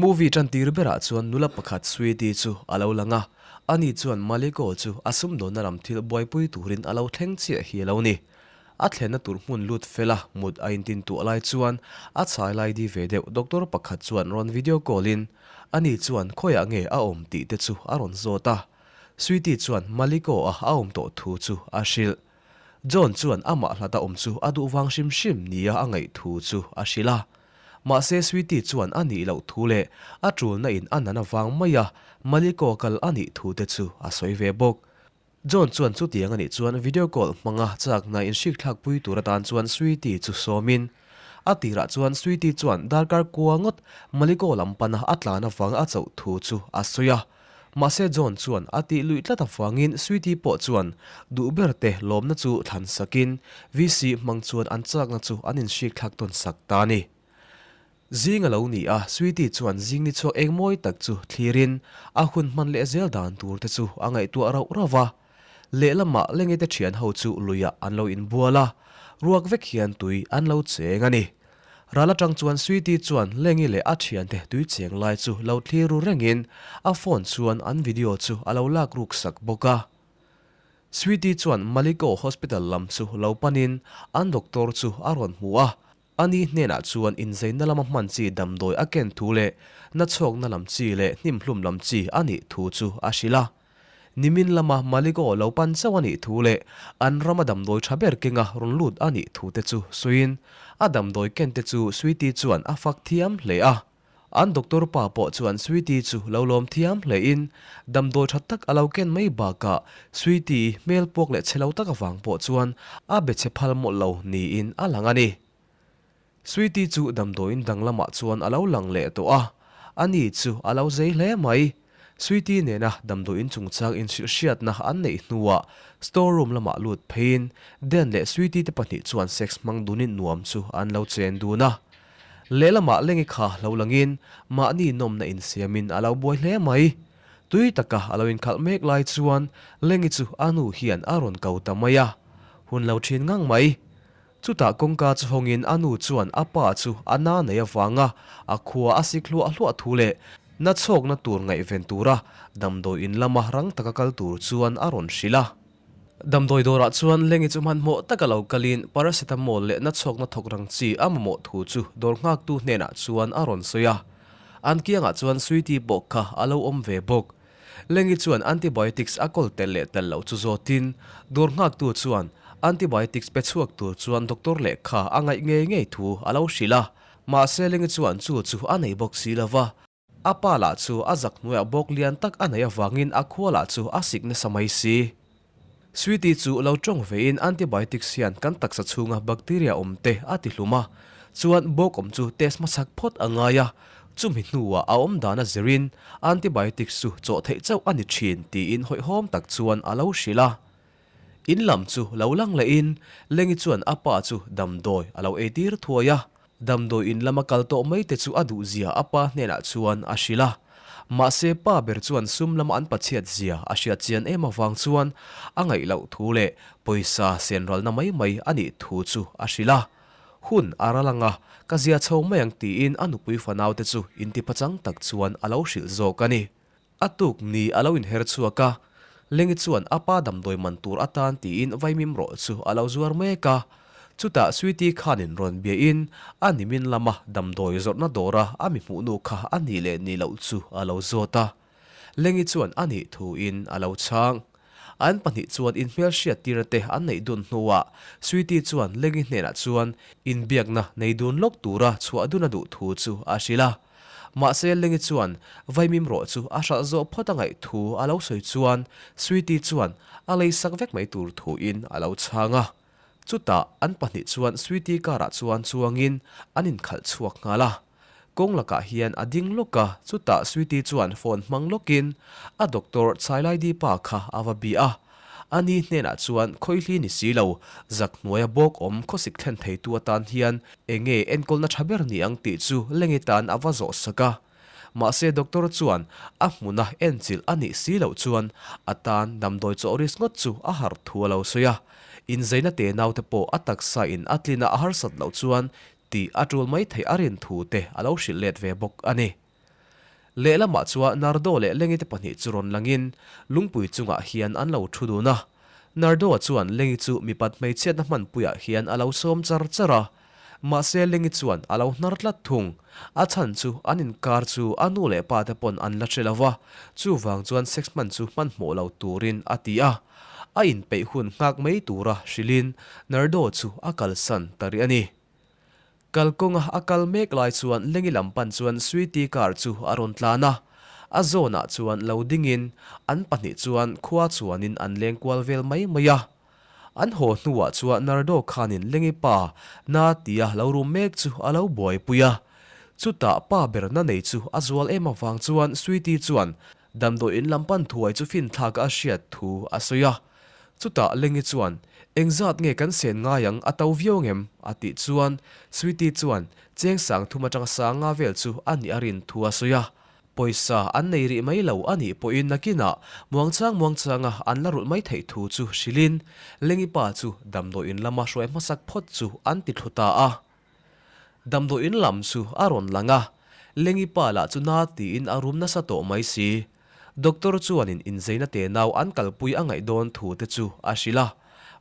Movie ṭantir berah chuan nula pakhat Sweety chu a lo lang a, ani chuan Maliko chu a sumdawnna lam thil buaipui turin a lo thleng chiah hi a lo ni. A thlenna tur hmun lut fela mut a intintuah lai chuan a chhai lai di ve deuh doctor pakhat chuan rawn video call in ani chuan khawiah nge a awm tih te chu a rawn zawt a. Sweety chuan Maliko a a awm tawh thu chu a hrilh. John chuan amah hlata awm chu a duh vang hrim hrim nia a ngaih thu chu a hrilh a. Mahse Sweety chuan a nih loh thu leh a tulna in a nana vang mai a Maliko kal a nih thu te chu a sawi ve bawk. John chuan chutiang a nih chuan video call hmanga chakna inhrikthlak pui tur atan chuan Sweety chu sawmin a tirah chuan Sweety chuan darkar kua ngawt Maliko lam pana a tlan avanga a chauh thu chu a sawi a. Mahse John chuan a tih luih tlat avangin Sweety pawh chuan duh ber te lawmna chu thlan sakin VC hmang chuan an chakna chu an inhrik thlak tawn sak ta a ni. Zing a lo ni a, Sweety chuan zing ni chhuak eng mawi tak chu thlirin a hun hman leh zel dan tur te chu a ngaihtuah rauh rauh va. Lehlamah Lengite thian ho chu luiah an lo inbual a, ruak vek hian tui an lo cheng a ni. Ral atang chuan Sweety chuan Lengi leh a thiante tui cheng lai chu lo thlir ru rengin a phone chuan an video chu a lo lak ruk sak bawk a. Sweety chuan Maliko Hospital lam chu lo panin an doctor chu a rawn hmu a, ani hnenah chuan inzeina lama hman chi damdawi a ken thu leh nachhawkna lam chi leh hnimhlum lam chi a nih thu chu a hrilh a. Nimin lama Maligo lo pan chauh a nih thu leh an rama damdawi tha ber kenga rawn lut a nih thu te chu sawiin a damdawi ken te chu Sweety chuan a fak thiam hle a. An doctor pa pawh chuan Sweety chu lo lawm thiam hlein damdawi tha tak a lo ken mai bakah Sweety hmel puak leh chhe lo tak avang pawh chuan a be chhe phal mawlh lo niin a lang a ni. Sweety chu damdawiin dang lamah chuan a lo lang leh tawh a, ani chu a lo zei hle mai. Sweety nena damdawiin chungchang inhrilh hriatna an neih hnuah store room lamah lut pheiin Dan leh Sweety te pahnih chuan sex hmang dunin nuam chu an lo chen dun a. Lehlamah Lengi kha lo langin mahni nawmna insiamin a lo buai hle mai. Tui taka a lo inkhalh mek lai chuan Lengi chu a nu hian a rawn ko ta mai a, hun lo thin ngang mai. Chutah kawngka chu hawngin a nu chuan a pa chu a na nei avanga a khua a sik hluah hluah thu leh na chhawkna tur ngaihven tura damdawi in lama rang taka kal tur chuan a rawn hrilh a. Damdawi dawrah chuan Lengi chu hmanhmawh taka lo kalin paracetamol leh na chhawkna thawk rang chi a mamawh thu chu dawr nghaktu hnenah chuan a rawn sawi a. An kiangah chuan Sweety pawh kha a lo awm ve bawk. Lengi chuan antibiotics a kawl tel leh tel loh chu zawtin, dawr nghaktu chuan antibiotics pe chhuak tur chuan doctor lehkha a ngaih ngei ngei thu a lo hrilh a. Mahse Lengi chuan chu chu a nei bawk si lo va. A pa lah chu a zak hnuaiah bawk lian tak a neih avangin a khua lah chu a sik nasa mai si. Sweety chu lo tawng vein antibiotics hian kan taksa chhunga bacteria awm te a ti hlum a, chuan bawk awm chu test hmasak phawt a ngai a, chumi hnuah a awm dan a zirin antibiotics chu chawh theih chauh a ni thin tiin hawihhawm tak chuan a lo hrilh a. In lam chu lo lang lehin Lengi chuan a pa chu damdawi a lo eitir thuai a, Damdawi in lama kal tawh mai te chu a duh zia a pa hnenah chuan a hrilh a. Mahse pa ber chuan sum lama an pachhiat zia a hriat chian em avang chuan a ngaih loh thu leh pawisa sen ralna mai mai a nih thu chu a hrilh a. Hun a ral anga ka zia chho mai ang tiin a nupui fanau te chu intipachang tak chuan a lo hrilh zawk a ni. A tuk ni a lo inher chhuak a, Lengi chuan a pa damdawi man tur atan tiin vaimim rawh chu a lo zuar mek a. Chutah Sweety khanin rawn biain a nimin lama damdawi zawrhna dawra a mi hmuhnu kha a nih leh nih loh chu a lo zawt a. Lengi chuan a nih thuin a lo chhang. An pahnih chuan inhmelhriat tirna te an neih dun hnuah Sweety chuan Lengi hnenah chuan inbiakna nei dun lawk tura chhuah dun a duh thu chu a hrilh a. Mahse Lengi chuan vaimim rawh chu a hralh zawh phawt a ngaih thu a lo sawi chuan Sweety chuan a lei sak vek mai tur thuin a lo chhang a. Chutah an pahnih chuan Sweety car ah chuan chuangin an inkhalh chhuak nghal a. Kawng lakah hian a ding lawk a, chutah Sweety chuan phone hmang lawkin a doctor Chhailaidi pa kha a va bih a. Ani hnenah chuan khawihli ni si lo, zak hnuaia bawk awm khawsik thlen theitu atan hian enge enkawlna tha ber ni ang tih chu Lengi tan a va zawh sak a. Mahse doctor chuan a hmuna enchilh a nih si loh chuan a tan damdawi chaw risk ngawt chu a harh thu a lo sawi a. Inzeina te naute pawh a taksa in a tlina a harsat loh chuan tih a tul mai theih a rin thu te a lo hrilh let ve bawk a ni. Lehlamah chuan Nardo leh Lengi te pahnih chu rawn langin lungpui chungah hian an lo thu dun a. Nardo-a chuan Lengi chu mipat hmeichhiatna hmanpuiah hian a lo sawm char char a. Mahse Lengi chuan a lo hnar tlat thung. A chhan chu an inkar chu a nu leh pa te pawn an la hre lo va, chuvang chuan sex hman chu hmanhmawh lo turin a ti a. A inpeih hun nghak mai tura hrilhin Nardo chu a kalsan ta rih a ni. Kalkawnga a kal mek lai chuan Lengi lam pan chuan Sweety car chu a rawn tlan a, a zawnah chuan lo dingin an pahnih chuan khua chuanin an leng kual vel mai mai a. An haw hnuah chuan Nardo khanin Lengi pa na tia lo rum mek chu a lo buaipui a. Chutah pa ber na nei chu a zual em avang chuan Sweety chuan damdawiin lam pan thuai chu finthlak a hriat thu a sawi a. Chutah Lengi chuan, Engzat nge kan sen ngai ang, a to viau ngem? a tih chuan Sweety chuan cheng sang thum atanga sanga vel chu a nih a rin thu a sawi a. Pawisa an nei rih mai lo a nih pawhin nakinah muangchang muangchanga an la rulh mai theih thu chu hrilhin Lengi pa chu damdawiin lama hruai hmasak phawt chu an ti thlu ta a. Damdawiin lam chu a rawn lang a, Lengi pa lah chu na tiin a rum nasa tawh mai si. Doctor chuanin inzeina tenau an kalpui a ngaih dawn thu te chu a hrilh a.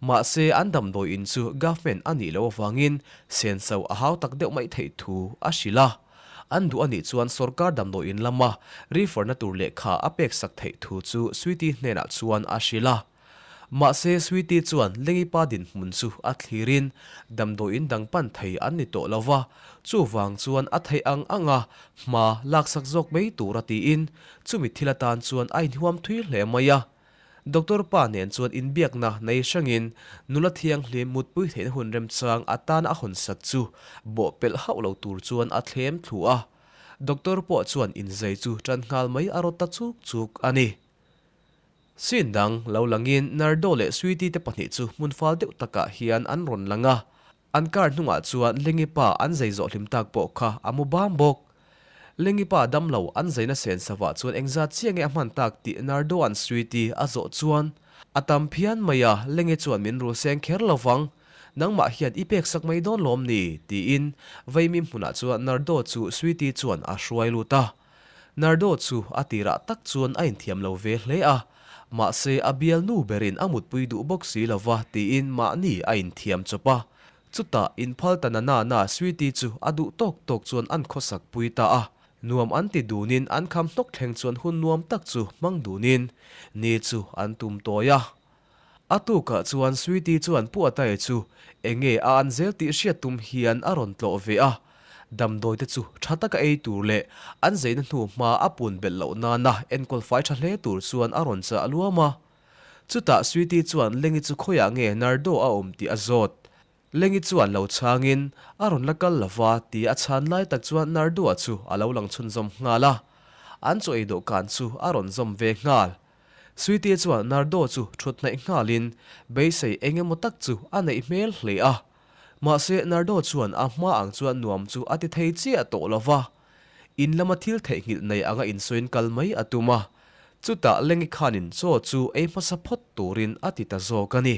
Mahse an damdawi in chu government a nih loh avangin senso a hau tak deuh mai theih thu a hrilh a. An duh a nih chuan sorkar damdawi in lama refer na tur lehkha a pek sak theih thu chu Sweety hnenah chuan a hrilh a. Mahse Sweety chuan Lengipa dinhmun chu a thlirin damdawiin dang pan thei an ni tawh lo va, chuvang chuan a theih ang anga hma laksak zawk mai tura tiin chumi thil atan chuan a inhuam thui hle mai a. Doctor pa nen chuan inbiakna nei hrangin nula thianghlim mutpui theihna hun remchang atana a hawnsak chu bawhpelh hauh lo tur chuan a thlem thlu a. Doctor pawh chuan inzai chu tan nghal mai a rawt ta chuk chuk a ni. Scene dang lo langin Nardo leh Sweety te pahnih chu hmun fal deuh takah hian an rawn lang a, an car hnungah chuan Lengi pa an zai zawh hlim tak pawh kha a mu bam bawk. Lengi pa dam lo an zaina sen savah chuan engzat chiah nge a hman tak tih Nardo-a'n Sweety a zawh chuan a tam phian mai a, Lengi chuan min rul seng kher lo vang, nangmah hian i pek sak mai dawn lawm ni? tiin Vaimim hmunah chuan Nardo chu Sweety chuan a hruai lut a. Nardo chu a tirah tak chuan a inthiam lo ve hle a, mahse a bialnu berin a mutpui duh bawk si lo va tiin mahni a inthiam chawp a. Chutah inphal ta na na na Sweety chu a duh tawk tawk chuan an khawsak pui ta a, nuam an ti dunin an kham hnawk thleng chuan hun nuam tak chu hmang dunin ni chu an tum tawi a. A tukah chuan Sweety chuan Pu Atae chu enge a an zel tih hriat tum hian a rawn tlawh ve a. Damdawi te chu tha taka ei tur leh an zeina hnu hma a pun belh loh nana enkawl fai tha hle tur chuan a rawn chah luam a. Chutah Sweety chuan Lengi chu khawiah nge Nardo a awm tih a zawt. Lengi chuan lo chhangin a rawn la kal lova tih a chhan lai tak chuan Nardo-a chu a lo lang chhunzawm nghal a. An chaw ei dawhkan chu a rawn zawm ve nghal. Sweety chuan Nardo chu thut hnaih nghalin beisei eng emaw tak chu a neih hmel hle a. Mahse Nardo chuan a hma ang chuan nuam chu a ti thei chiah tawh lo va. In lama thil theihnghilh nei anga insawiin kal mai a tum a. Chutah Lengi khanin chaw chu ei hmasa phawt turin a ti ta zawk a ni.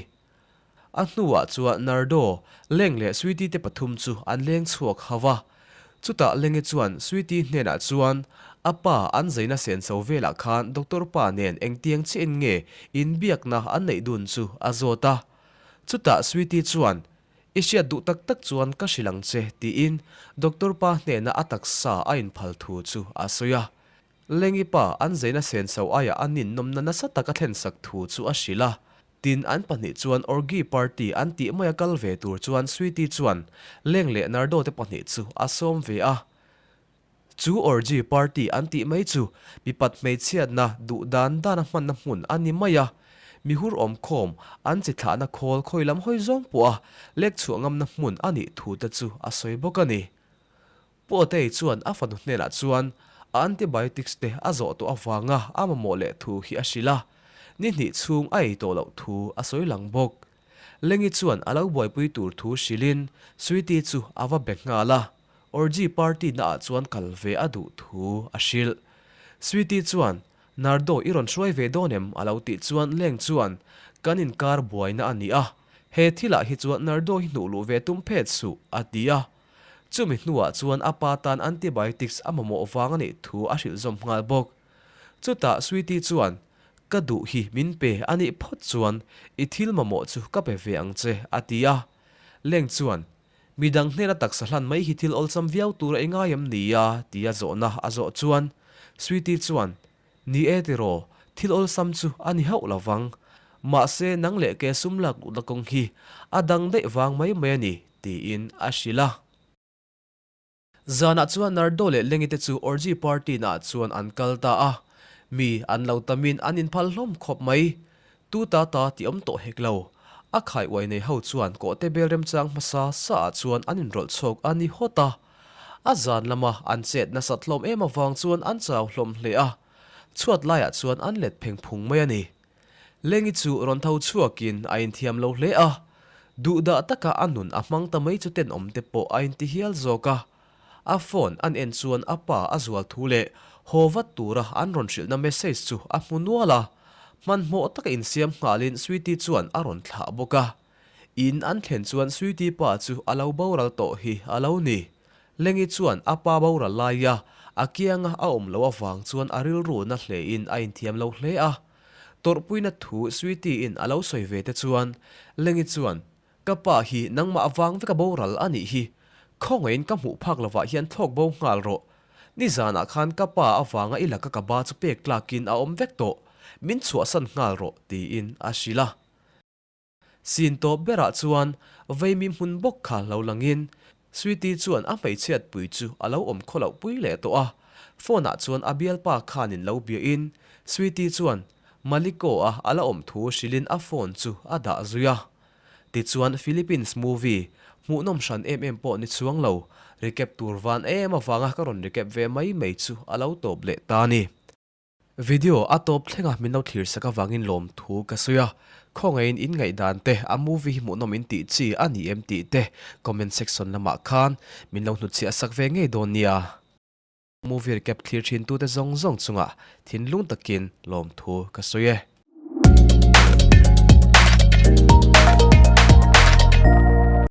A hnuah chuan Nardo, Leng leh Sweety te pathum chu an leng chhuak hau a. Chutah Lengi chuan Sweety hnenah chuan, A pa, an zaina senso velah khan Doctor pa nen engtiang chiahin nge inbiakna an neih dun chu a zawt a. Chutah Sweety chuan, I hriat duh tak tak chuan ka hrilh ang che, tiin Doctor pa hnena a taksa a inphal thu chu a sawi a. Lengi pa, an zaina senso aiah a ninnawmna nasa tak a thlensak thu chu a hrilh a. Tin, an pahnih chuan Orgy Party an tih maia kal ve tur chuan Sweety chuan Leng leh Nardo te pahnih chu a sawm ve a. Chu Orgy Party an tih mai chu mipat hmeichhiatna duh dan dana hmanna hmun a ni mai a. Mihur awmkhawm an chi thlahna khawl khawi lam hawi zawng pawha lek chhuah ngamna hmun a nih thu te chu a sawi bawk a ni. Pu Otei chuan a fanu hnenah chuan a antibiotics te a zawh tawh avanga a mamawh leh thu hi a hrilh a, ni hnih chhung a ei tawh loh thu a sawi lang bawk. Lengi chuan a lo buaipui tur thu hrilhin Sweety chu a va be nghal a, Orgy party naah chuan kal ve a duh thu a hrilh. Sweety chuan, Nardo i rawn hruai ve dawn em? a lo tih chuan Leng chuan, Kan inkar buaina a ni a, he thilah hi chuan Nardo hi hnuh luh ve tum phet suh, a ti a. Chumi hnuah chuan a pa tan antibiotics a mamawh vang a nih thu a hrilh zawm nghal bawk. Chutah Sweety chuan, Ka duh hi min pe a nih phawt chuan i thil mamawh chu ka pe ve ang che, a ti a. Leng chuan, Midang hnena taksa hlan mai hi thil awlsam viau tur a i ngai em ni a? tia zawhna a zawh chuan Sweety chuan, Ni e tiraw, thil awlsam chu a ni hauh lo vang. Mahse nang leh ke sum lak luhna kawng hi a dang daih vang mai mai a ni, tiin a hrilh a. Zanah chuan Nardo leh Lengi te chu Orgy party naah chuan an kal ta a, mi an lo tamin an inphal hlawm khawp mai. Tu ta ta tih awm tawh hek lo. A khai uai nei ho chuan kawhte bel remchang hmasa sa ah chuan an inrawlh chhawk a ni hawt a. A zan lama an chet nasat hlawm em avang chuan an chau hlawm hle a, chhuat laiah chuan an let pheng phung mai a ni. Lengi chu rawn tho chhuakin a inthiam lo hle a, duhdah taka a nun a hmang ta mai chu tenawm te pawh a inti hial zawk a. A phone an en chuan a pa a zual thu leh haw vat tura an rawn hrilhna message chu a hmu nual a, hmanhmawh taka insiam nghalin Sweety chuan a rawn thlah bawk a. In an thlen chuan Sweety pa chu a lo boral tawh hi a lo ni. Lengi chuan a pa boral laia a kianga a awm loh avang chuan a rilru na hlein a inthiam lo hle a. Tawrhpuina thu Sweety-in a lo sawi ve te chuan Lengi chuan, Ka pa hi nangmah avang veka boral a nih hi. Khawngaihin ka hmuh phak lovah hian thlawk bo nghal rawh. Nizanah khan ka pa avanga i laka ka ba chu pek tlakin a awm vek tawh. Min chhuahsan nghal rawh, tiin a hrilh a. Sin tawp berah chuan Veimi hmun bawk kha lo langin Sweety chuan a hmeichhiat pui chu a lo awm khaw loh pui leh tawh a. Phone ah chuan a bialpa khanin lo biahin Sweety chuan Maliko a a la awm thu hrilhin a phone chu a dah zui a. Tichuan Philippines movie hmuhnawm hran em em pawh ni chuang lo, recap tur van em avanga ka rawn recap ve mai mai chu a lo tawp leh ta a ni. Video a tawp thlenga min lo thlir sak avangin lawmthu ka sawi a, khawngaihin in ngaihdan te a movie hi hmuhnawm in tih chi a ni em tih te comment section lamah khan min lo hnutchhiah sak ve ngei dawn nia. Movie recap thlir thin tute zawng zawng chungah thinlung takin lawmthu ka sawi e.